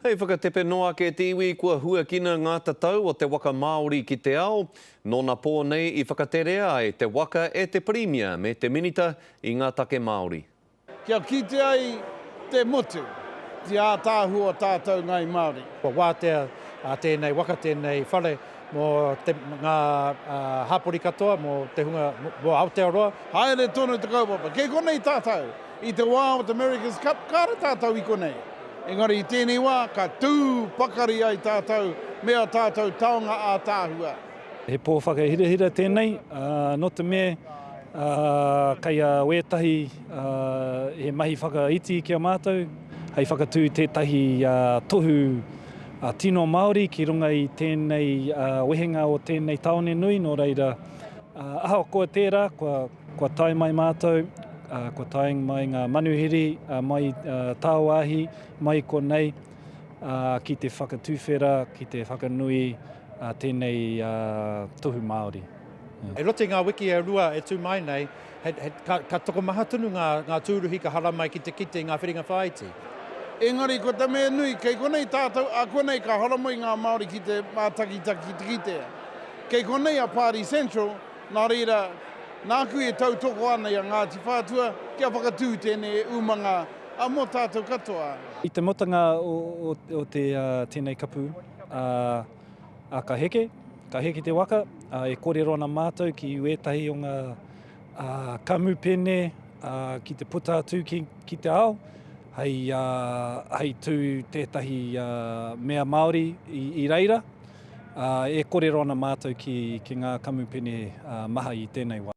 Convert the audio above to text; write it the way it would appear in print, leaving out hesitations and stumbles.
Hei whakatepe noa ake te iwi kua huakina ngā tatau o te waka Māori ki te ao. Nōna pō nei i whakaterea ai te waka e te Pirimia me te Minita i ngā take Māori. Kia kite ai te motu te ātaahua o tātou Ngāi Māori. Kua wātea tēnei waka, tēnei whare mō te, ngā hapori katoa, mō te hunga, mō Aotearoa. Haere tonu te kaupapa. Kei konei tātou. I te wā o te America's Cup, kāre tātou i konei. Engari i tēnei wā, ka tū pakari ai tātou me ā tātou taonga ātaahua. He pō whakahirahira tēnei, nō te mea kei a wētahi he mahi whakaiti ki a mātou hei whakatū tētahi tohu tino Māori ki runga i tēnei wehenga o tēnei tāone nui, nō reira, ahakoa tērā, kua Kua tae mai mātou, kua tae mai ngā manuhiri mai tāwāhi, mai konei, ki te whakatuwhera, ki te whakanui tēnei tohu Māori. I roto i ngā wiki e rua e tū mai nei, ka tokomaha tonu ngā tūruhi ka haramai ki te kite i ngā whiringa whāiti. Engari ko te mea nui, kei konei tātou, ā konei ka haramai ngā Māori ki te mātakitaki ki te kitea. Kei konei a Party Central, Nā reira, nāku e tautoko ana i a Ngāti Whātua kia whakatū tēnei umanga mō tātou katoa. I te mutunga o tēnei kapu, ka heke, ka heke te waka, e kōrero ana mātou ki wētahi o ngā kamupene ki te puta atu ki te ao, hei tū tētahi mea Māori i reira. Ā, e korero ana mātou ki, ki ngā kamupene maha i tēnei wā.